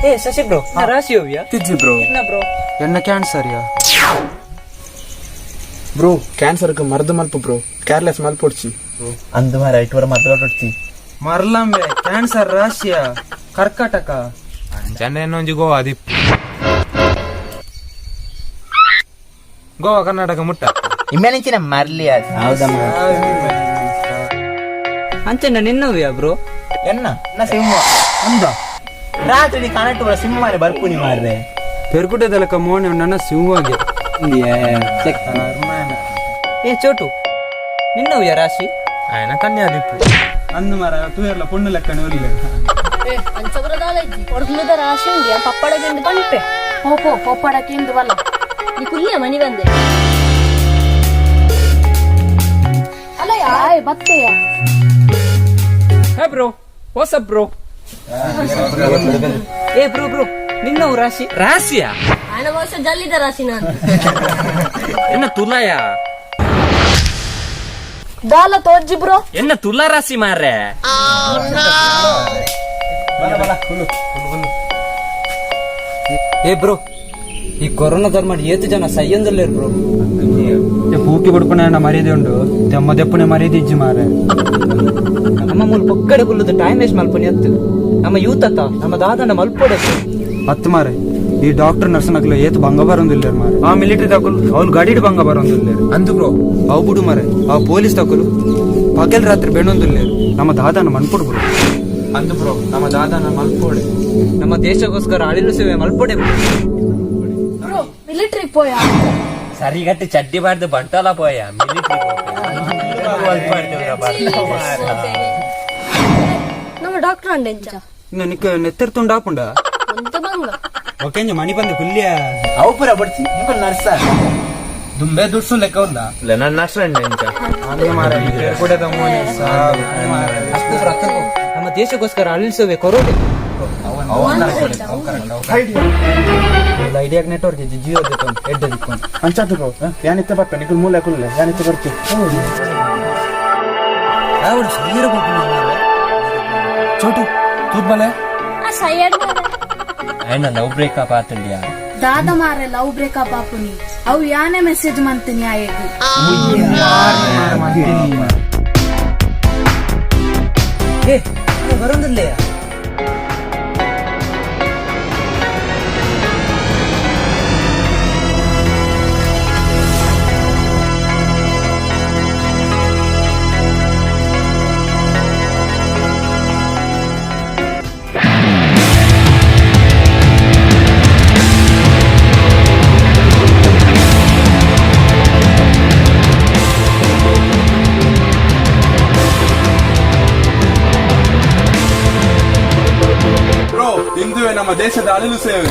ಏ ಶಶಿ ಬ್ರೋ, ರಾಶಿ ಹೋವಿಯಾ? ತಿಜ್ಜಿ ಬ್ರೋ. ಇಲ್ಲ ಬ್ರೋ. ಎನ್ನ ಕ್ಯಾನ್ಸರ್ ಯಾ ಬ್ರೋ? ಕ್ಯಾನ್ಸರ್ಗೆ ಮರ್ದು ಮಲ್ಪ ಬ್ರೋ, ಕೇರ್ಲೆಸ್ ಮಲ್ಪೊಡ್ಚಿ. ಅಂದು ಮಾರ ಇಟ್ಟುವರ ಮರ್ದೊಡ್ಚಿ. ಮರ್ಲಂಬೆ, ಕ್ಯಾನ್ಸರ್ ರಾಶಿಯ ಕರ್ಕಟಕ. ಚೆನ್ನೈ ಒಂಜಿ ಗೋವಾ ದಿಪ್ ಗೋವಾ ಕರ್ನಾಟಕ ಮುಟ್ಟ. ಇಮ್ಮೆನಿಂಚಿನ ಮರ್ಲಿ. ಹೌದಮ್ಮ. ಅಂಚೆನ ನಿನ್ನವಿಯಾ ಬ್ರೋ? ಎನ್ನ ನ ಸಿಂಹ ಅಂದ. ರಾತ್ರಿ ನೀ ಕಾಣಟ್ಟು ಸಿಂಹ ಮಾರೆ ಬರ್ಪುನಿ ಮಾರ್ರೆ. ಪೆರ್ಗುಟದಲಕ ಮೋನೆ ನನ್ನ ಸಿಂಹಗೆ. ಏ ಚೋಟು, ನಿನ್ನವಿಯಾ ರಾಶಿ? ಆಯನ ಕನ್ಯಾ ದಿಪ್ಪು. ಅಂದು ಮಾರ ತೂಯರ್ಲ ಪೊಣ್ಣು ಲೆಕ್ಕನೆ ಉಲ್ಲೆ. ಅಂಚಬ್ರದಾಲಜ್ಜಿ ಕೊಡ್ಲುದ ರಾಶಿ ಉಂಡಿ ಪಪ್ಪಡಗೆಂದು ಪಂಪೆ ಪೋಪೋ ಪೊಪ್ಪಡಕ್ಕೆ ವಲ್ಲ ನೀ ಕುಲ್ಲಿಯ ಮನಿ ಬಂದೆ. ಅಲ್ಲ ಯಾಯ್ ಬತ್ತೆಯ. Hey bro, what's bro? ಏ ಬ್ರೋ ಬ್ರೋ, ನಿನ್ನವು ರಾಶಿ ರಾಶಿಯಾ? ಆಯನ ಬಹುಶಃ ಜಲ್ಲಿದ ರಾಶಿ ನಾನು. ಎನ್ನ ತುಲಾಯ. ದಾಲ ತೋಜ್ಜಿ ಬ್ರೋ. ಎನ್ನ ತುಲಾ ರಾಶಿ ಮಾರ್ರೆ. ಏ ಬ್ರೋ, ಈ ಕೊರೋನಾ ಧರ್ಮ ಏತು ಜನ ಸೈಯಂದಲ್ಲೇರು ಬ್ರೋ. ಪೂಕಿ ಬುಡ್ಪುನ ಮರ್ಯಾದೆ ಉಂಡು, ತೆಮ್ಮ ದೆಪ್ಪುನೆ ಮರ್ಯಾದೆ ಇಜ್ಜಿ ಮಾರೆ. ನಮ್ಮ ಮೂಲ ಪೊಕ್ಕಡೆ ಕುಲ್ಲುದು ಟೈಮ್ ವೇಸ್ಟ್ ಮಲ್ಪನಿ ಅತ್ತು. ನಮ್ಮ ಯೂತ್ ಅತ್ತ, ನಮ್ಮ ದಾದನ ಮಲ್ಪೊಡೆ. ಹತ್ತು ಮಾರೆ, ಈ ಡಾಕ್ಟರ್ ನರ್ಸ್ ನಕಲು ಏತು ಭಂಗ ಬರೋದಿಲ್ಲ ಮಾರೆ. ಆ ಮಿಲಿಟರಿ ದಾಕುಲು ಅವ್ಲು ಗಾಡಿಡ್ ಭಂಗ ಬರೋದಿಲ್ಲ. ಅಂದು ಬ್ರೋ. ಅವು ಬಿಡು ಮಾರೆ, ಆ ಪೊಲೀಸ್ ದಾಕುಲು ಪಗಲ್ ರಾತ್ರಿ ಬೆಣ್ಣೊಂದಿಲ್ಲ. ನಮ್ಮ ದಾದನ ಮನ್ಪುಡು ಬ್ರೋ. ಅಂದು ಬ್ರೋ, ನಮ್ಮ ದಾದನ ಮಲ್ಪೋಡೆ. ನಮ್ಮ ದೇಶಕ್ಕೋಸ್ಕರ ಅಳಿಲು ಸೇವೆ ಮಲ್ಪೊಡೆ. Bro, military ಪೋಯ. ಸರಿಗಟ್ಟು ಚಡ್ಡಿ ಬಾರ್ದು ಬಂಟೋಲ ಪೋಯ ಮಿಲಿಟರಿ. ನಮ್ಮ ಡಾಕ್ಟರ್ ಅಂಡೆಂಚ. ಇನ್ನು ನಿಕ್ಕ ನೆತ್ತೆರ್ ತುಂಡಾಪುಂಡ. ಒಂತ ಬಂಗ. ಒಕೆಂಜ ಮಣಿ ಬಂದು ಕುಲ್ಲಿಯ. ಅವು ಪೂರ ಬಡ್ಚಿ ನಿಂಕೊಲ್ ನರ್ಸ. ದುಂಬೆ ದುಡ್ಸು ಲೆಕ್ಕ ಉಂದ ನನ್ನ ನರ್ಸ್ ಎಂಚ. ನಮ್ಮ ದೇಶಕ್ಕೋಸ್ಕರ ಅಳಿಲು ಸೇವೆ ಕೊರೋಡೆ. ಐಡಿಯಾಗ್ ನೆಟ್ವರ್ಕ್ ಜಿಯೋ ಎಡ್ಡೆ ದಿಕ್ಕೊಂಡು. ಅಂಚಾತು ಬ್ರೋ, ಯಾನಿತ್ತ ಬರ್ಪೆ ನಿಕುಲ್ ಮೂಲೆ ಕುಲ್ಲೆ ಯಾನಿತ್ತ ಬರ್ತಿ. ಚೋಟು ತೂತ್ ಬಲೆ. ಆ ಸೈಯಡ್. ಆಯನ ಲವ್ ಬ್ರೇಕಪ್ ಆತಂಡಿಯಾ? ದಾದ ಮಾರೆ ಲವ್ ಬ್ರೇಕಪ್ ಆಪುನಿ? ಅವು ಯಾನೆ ಮೆಸೇಜ್ ಮಂತೀನಿ ಆಯೆಗ್. ಏ ಬರೋದಿಲ್ಲ. ಬ್ರೋ, ಇಂದುವೆ ನಮ್ಮ ದೇಶದ ಅಳಿಲು ಸೇವೆ.